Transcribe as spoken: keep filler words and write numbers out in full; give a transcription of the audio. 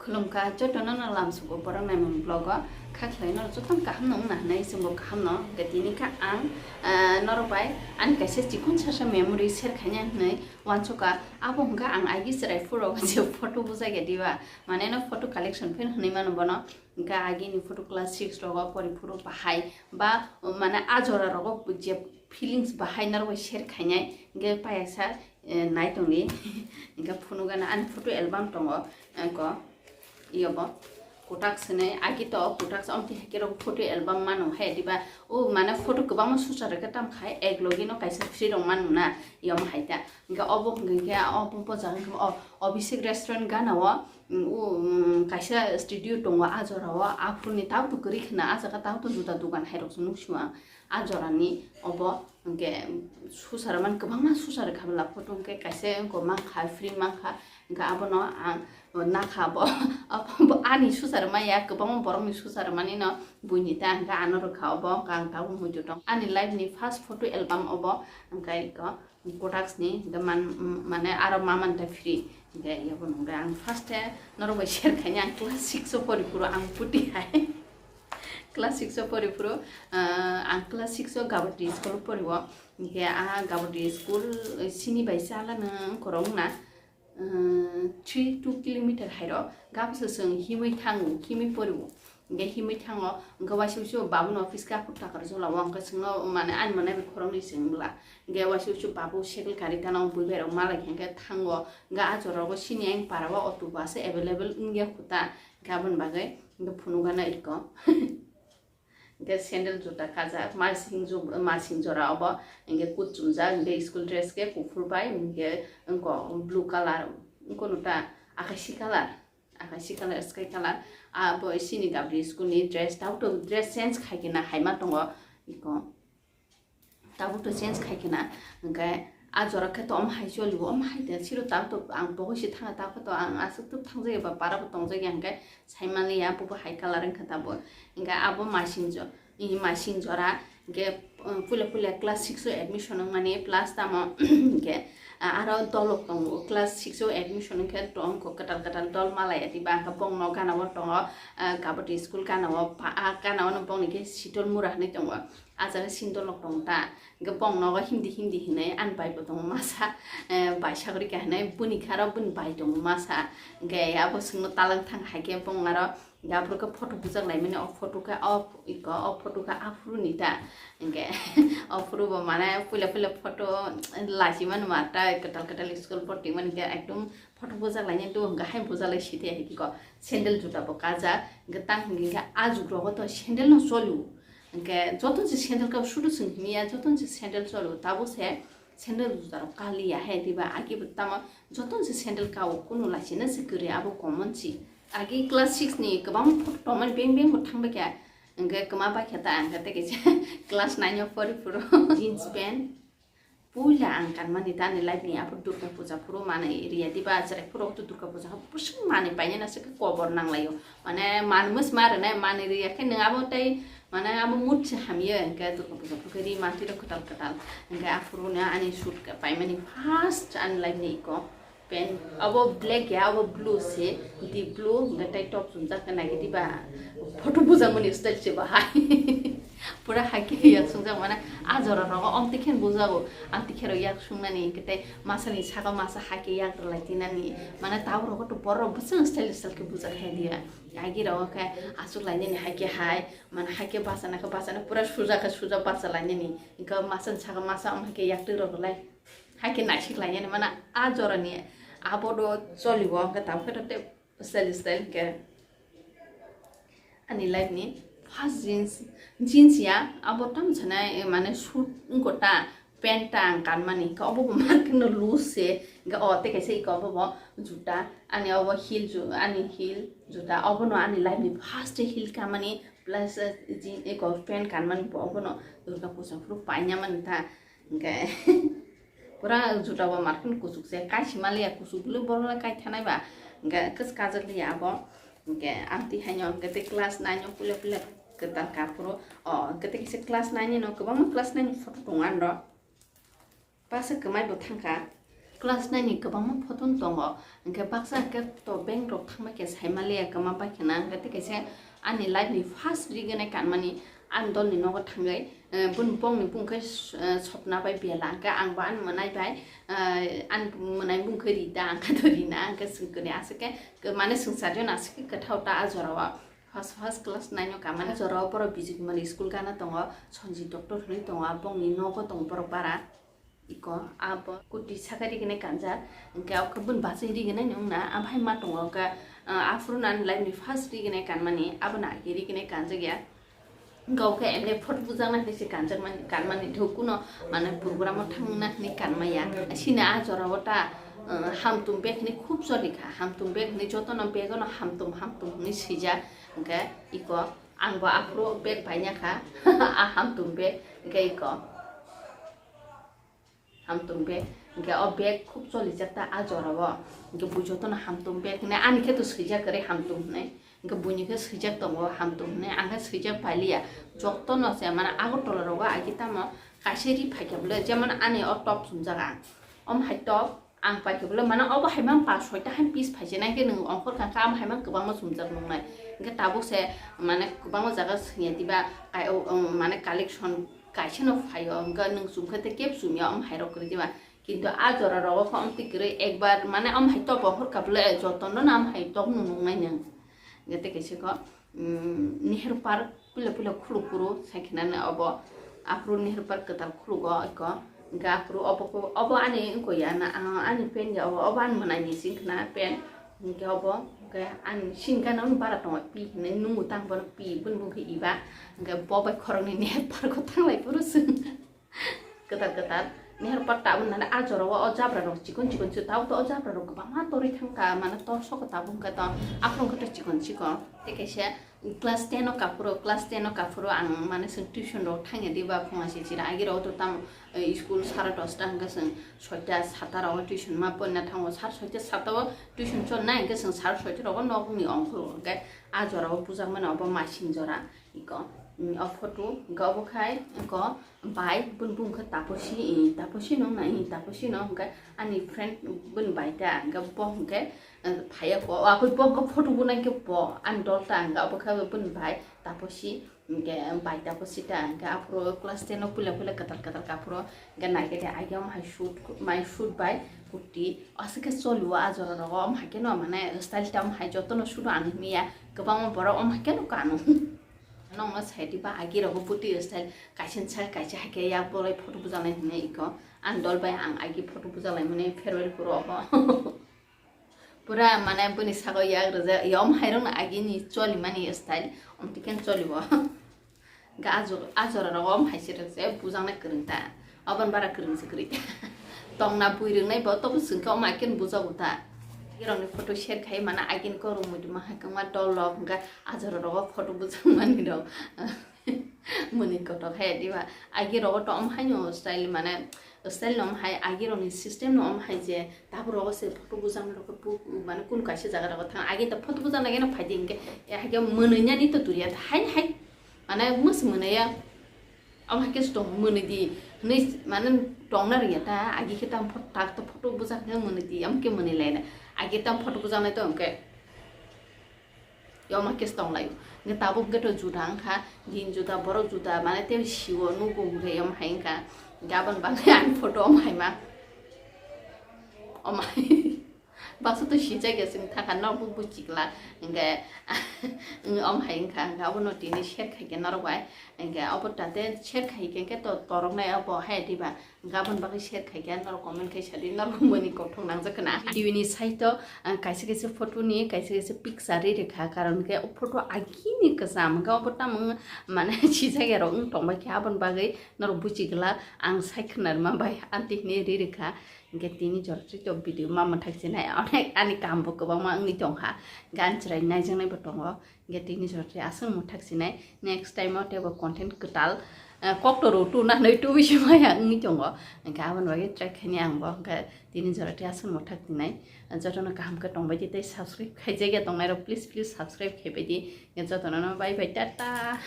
Khulumkha jotono no lamsugo borok naimung vlog o kha khlai norok jotono kaham no wngna hinwi chwngbo kaham no hwnkhe tini kha ang, ah, norok bai ani kaisa chikon sasa memory share khaina hinwi wansukha. Abo hwnkha ang agi chwrai phuru je photo bujai ya diba, mane no photo collection pheno hinwi mano bono. Hwnkhe agini photo class six rogo pori phuru bahai ba mane a jora rogo je feelings bahai norok bai share khainai hwnkhe payasa, eh, nai tongdi. Hwnkhe phunukgana ani photo album tongo, eh, ko. Iyo bo kotak swnwi, agi to kotak sa, omtwi hai khe rok photo album mano hai diba. O mane photo kwbangma susa rwkhe, tamo khai ek logi no kaisa free rok mano na, iyo mo hai ta. Hwnkhe obo hwnkhe khe obo bo jaga hwnkhe o Abhishek restaurant gana o, mm, o, mm, kaisa studio tongo a jora o, aphuruni tao to kwrwi khna, a jaga tao to juda dogan hai rok se nuksingo ang. A jorani obo hwnkhe susa rwmani kwbangma susa rwkha bwla photo, hwnkhe kaisa wngkha mankha, free mankha, hwnkhe abono ang nakha bo, abo ani susa rwmaya, kwbangma borokni susa rwmani no buini ta, hwnkhe ano rwkha obo, hwnkhe ang tabuk muitu tong. Ani life ni first photo album obo, hwnkhe iko kotaksni, hwnkhe man, mane aro ma manta free, hwnkhe iyabo nungkhe ang first e norok bai share khaina ang class six o pori phuru ang puti hai. Class six o pori phuru, ah, ang class six o Gabati school o pori o. Hwnkhe ah Gabati school, eh, sini bai chala nung korong na, eh, three two kilometer hai ro. Gabasa chwng himwi thango, himwi pori o. Hwnkhe himwi thango, hwnkhe waisa waisa babu no office khe aphuru takar jolao, hwnkhe chwngno mane ani mane bai khoroknwi chwng bwla. Hwnkhe waisa waisa babu cycle gari gana o bui bai rok malai khe hwnkhe thango. Hwnkhe ah jora o sini ang para o auto bus available wngya kho ta. Hwnkhe aboni bagwi hwnkhe phunukgana iko. Hwnkhe sandal juta kajak, masing ju-, masing jora obo, hwnkhe kut chumjak, hwnkhe school dress khe kuphur bai, hwnkhe wngko blue colour, wngkono ta akashi colour, akashi colour, sky colour, abo sini Gabri school ni dress, tabuk to dress change khai khe na hai ma tongo, iko. Tabuk to change khai khe na, hwnkhe ah jora khe to omo hai choli bo, omo hai de siro tabuk to ang pogoi se thanga, tabuk to ang aswk tuk thangjak ya ba para bo tongjak ya, hwnkhe sai manliya, abo bo hai colour wngkha tabuk. Hwnkhe abo masing jo-, i masing jora, hwnkhe, um, puila puila class six o admission wngmani plus tamo, hwnkhe, ah, aro dolok tongo, class six o admission wngkhe tongkho kwtal kwtal dol malaya diba, hwnkhe bongno gana o tongo, ah, Gabati school gana o, pa-, ah, gana o no bongni khe Sitol Mura hinwi tongo. Ah jaga sindolok tong ta, hwnkhe bong nogo himdi himdi hinwi ani bai bo tongo masa, eh, bai sagori kha hinwi buni kharo buni bai tongo masa, hwnkhe abo chwngno talang thang hai khe bong aro aphuru khe photo bujak laimani, o photo khe o iko, o photo khe aphuru ni ta, hwnkhe o phuru bo mane puila puila photo lachi mani ma ta kwtal kwtal school photo mani khe ekdom photo bujak lainai do hwnkhe hai bujak lai site hai khe ko sandal juta bo kajak hwnkhe tang hwnkhe khe ajug rogo to sandal no choli o. Hwnkhe joto se sandal kabo sudu chwng himya, joto se sandal cholo, tabuk se sandal juta rok kaliya hai diba, agi bo tamo joto se sandal kao, kunu laisina se kwrwi abo common si. Agi class six ni kwbang photo tongmani beng beng bo thang bai kha, hwnkhe kwma bai kha ta, hwnkhe tei kaisa class nine o pori phuru jeans pant, Puila ang kanmani ta ani life ni aphuru Durga puja phuru manwi riya diba, chwrai phuru to Durga puja khe bwswk manwi painani aswk khe kobor nanglaio. Mane manwi se ma rwnai, manwi riya khe nwng abo tei mane abo mood se hamya, hwnkhe Durga puja phuru khe ri mantwi rok kwtal kwtal. Hwnkhe aphuru no ani shoot khe paimani first ani life ni iko. Pant abo black ya, abo blue se, deep blue, hwnkhe tei top chumjak khe naikhe diba, photo bujak mani style se bahai. Pura hai khe yak sungjak mane, a jora rogo omtwi khe bujago, amtwi khe rok yak sungnani, hwnkhe tei masa ni saka masa hai khe yak rwlai tinani, mane tabuk rogo to borok bwswk style style khe bujak hai diya. Agi rogo khe aswk lainani hai khe hai, mane hai khe bachana khe bachana, pura suja khe suja bacha lainani, hwnkhe masa ni saka masa om hai khe yak twi rok rwlai. Hai khe naisik lainani mane a jorani abo do choli o, hwnkhe tabuk khe to tei style style khe ani life ni first jeans, jeans ya abo tamo sanai mane suit wngkha ta, pant ta ang kanmani, hwnkhe obo bo market no loose se, hwnkhe o tei kaisa iko obo bo juta, ani obo heel ju-, ani heel juta, obo no ani life ni first heel kanmani plus, eh, jean, iko pant kanmani bo obo no Durga puja phuru paina mani ta, hwnkhe. Pura juta bo market kuchuk se, kaisi maliya kuchuk bwlwi borok le kai thanai ba, hwnkhe kwchwk kajak liya abo, hwnkhe amtwi haino hwnkhe tei class nine o puila puila kwtal kaphuru, o hwnkhe tei kisa class nine ni no kwbangma class nine ni photo tongo ani ro, basa kwmai bo thangkha, Class nine ni kwbangma photo no tongo, hwnkhe baksa hwnkhe to bank rok thangbai khe saimaliya kwma bai kheno, hwnkhe tei kaisa ani life ni first rignai kanmani ang dolni nogo thangwi, eh, bun-, bongni bung khe s-, eh, sopna bai bela, hwnkhe ang bo ani mwnai bai, eh, ani mwnai bung khe rida, ang khe to rina, hwnkhe swngkoni aswk khe, mane swngcharjano aswk khe kwthao ta a jorao. First, first class nine o kamani jorao borok Bijik Kumar school gana tongo, Sanjit doctor hwnwi tongo, bongni nogo tongo borok bara. Iko abo kuti saka rignai kanjak, hwnkhe abokhe bun bachai rignai ni wngna, aphai ma tongo, hwnkhe, ah, aphuru nani life ni first rignai kanmani, abono age rignai kanjak ya. Hwnkhe abokhe ende photo bujakna hinwi se kanjakmani, kanmani thok kuno, mane, program o thangna hinwi kanmaya. Sini a jorao ta, ah, hamtum bag hinwi khub choli kha, hamtum bag hinwi jotono bag ono hamtum, hamtum hinwi swijak, hwnkhe iko ang bo aphuru bag paina kha, a hamtum bag, hwnkhe iko. Hamtum bag, hwnkhe o bag khub cholijak ta a jorao, hwnkhe bo jotono hamtum bag hinwi ani khe to swijak kwrwi hamtum hinwi, hwnkhe buini khe swijak tongo hamtum hinwi, ang khe swijak pailiya, jotono se mane Agartala rogo agi tamo kaisa ri phaikhe bole, jemon ani o top chumjak ang, omo hai top ang paikhe bole mane obo hai mang pas soita hai piece phaijak nai khe nwng ongkhor kha khe, amo hai mang kwbangma chumjak nuknai, hwnkhe tabuk se mane kwbangma jaga swngya diba, kai o, o, mane collection kaisa no phaio, hwnkhe nwng chum khe tei kebo chumya, omo hai rok kwrwi diba. Kintu a jora rogo khe omo twi kwrwi ekbar, mane omo hai top bo hor kha bole, jotono no omo hai top no nuknai nwng. Hwnkhe tei kaisa kho, mm, Nehru Park puila puila khuluk phuru sai khe nani obo, aphuru Nehru Park kwtal khulugo iko. Hwnkhe aphuru obo kho, obo ani wngkho ya na, ah, ani pen ya obo, obo ani mwnai ni sing khna pen. Hwnkhe obo, hwnkhe ani sini gana wng bara tongo, pi hinwi nungo tang bono pi, bini bukhe iba. Hwnkhe bo bai khoroknwi Nehru Park o thanglai phuru chwng kwtal kwtal Nehru Park tabuk nana a jorao o jabra rok chikon chikon se, tabuk to o jabra rok kwbangma torwi thangkha, mane tor soko tabuk hwnkhe to aphuru hwnkhe to chikon chikon. Tei kaisa class ten o kaphuru, class ten o kaphuru ang mane chwng tuition rok thangya diba phunga se chira agi rok to tamo, eh, school sara dosta hwnkhe chwng soita sata rogo tuition ma porina thango, sar soita sata o tuition chornai hwnkhe chwng sar soita rogo nokni ongkhorgo hwnkhe a jorao bujakmani obo masing jora iko, mm, o photo hwnkhe obo khai iko bai bun bung khe Taposi, i, Taposi no na, i, Taposi no hwnkhe ani friend bun bai ta hwnkhe bo hwnkhe, eh, phaiya ko, o aboni bo hwnkhe photo bo nai khe bo ani dol ta hwnkhe obo khe bun bai Taposi. Hwnkhe bai Taposi ta hwnkhe aphuru class ten o puila puila kwtal kwtal kaphuru hwnkhe naikhe de age omo hai suit, mai suit bai kurti aswk khe choli o a jora rogo, omo hai khe no mane style ta omo hai jotono suit o ang himya kwbangma borok omo hai khe no kanu. Nokno sai diba agi rogo puti style kaisa sa kaisa hai khe yak bolai photo bujalai hwnwi iko ang dol bai ang agi photo bujalai mani farewell phuru obo. Pura mane bini sago yak rijak, yom hairokno agini cholimani style, omtwi khe cholibo. Hwnkhe a jor-, a jora rogo om hai se rwkse bujaknai kwrwng ta, oboni bara kwrwng se kwrwi ta. Tongna bui rwngnai bo tobo chwng khe om hai khe bujago ta. Agirokni photo share khai mana agini korok muitu ma hai kwma dolok hwnkhe a jora rogo photo bujakmani rok. Mwnwi kotor hai diba. Agi rogo to om haino style mane style no om hai agi rokni system no om hai je tabuk rogo se photo bujang rok bu mane kun kaisa jaga rogo thang agi ta photo bujang lagi no phai di hwnkhe ya hai khe mwnwi nani to turiya hai hai mane mwswk mwnwi ya om hai khe se tong mwnwi di hwnwi mane tongna rwya ta agi khe tam photo tak to photo bujang khe mwnwi di am khe mwnwi lai na agi tam photo bujang lai to hwnkhe. Yoma khe tong laio. Hwnkhe tabuk hwnkhe to juda wngkha, din juda, borok juda, mane tei sio nugo hwnkhe yom hai wngkha. Hwnkhe aboni bagwi ang photo om hai ma. Om hai. Baksa to sijak ya chwng thakha norok bo buchikla. Hwnkhe, om hai wngkha. Hwnkhe abono tini share khaikhe norok bai. Hwnkhe abo tate share khaikhe hwnkhe to toroknai abo hai diba. Gabon bagwi share khaikhe norok comment khai sadi norok mani kothok nangjak khna. T V ni side o, ah, kaisa kaisa photo ni, kaisa kaisa picture ri rikha, karon khe o photo agini kwcham, hwnkhe obo tamo mane sijak ya rok wng tongbai khe, aboni bagwi norok buchi glak ang sai khna rwma bai amtwi hwnwi ri rikha. Hwnkhe tini jora twi to video ma mwthak sinai onek ani kam bo kwbangma wngwi tongkha, gan chwrai naijaknai bo tongo. Hwnkhe tini jora twi aswk mwthak sinai, next time o teibo content kwtal, eh, kok to rw tu na nai tu bisi maya wngwi tongo. Hwnkhe aboni bagwi try khaini ang bo, hwnkhe tini jora twi aswk mwthak sinai. Jotono kaham khe tongbai di tei subscribe khaijakya tongnai rok please, please subscribe khaibai di. Hwnkhe jotono no bye bye, tata.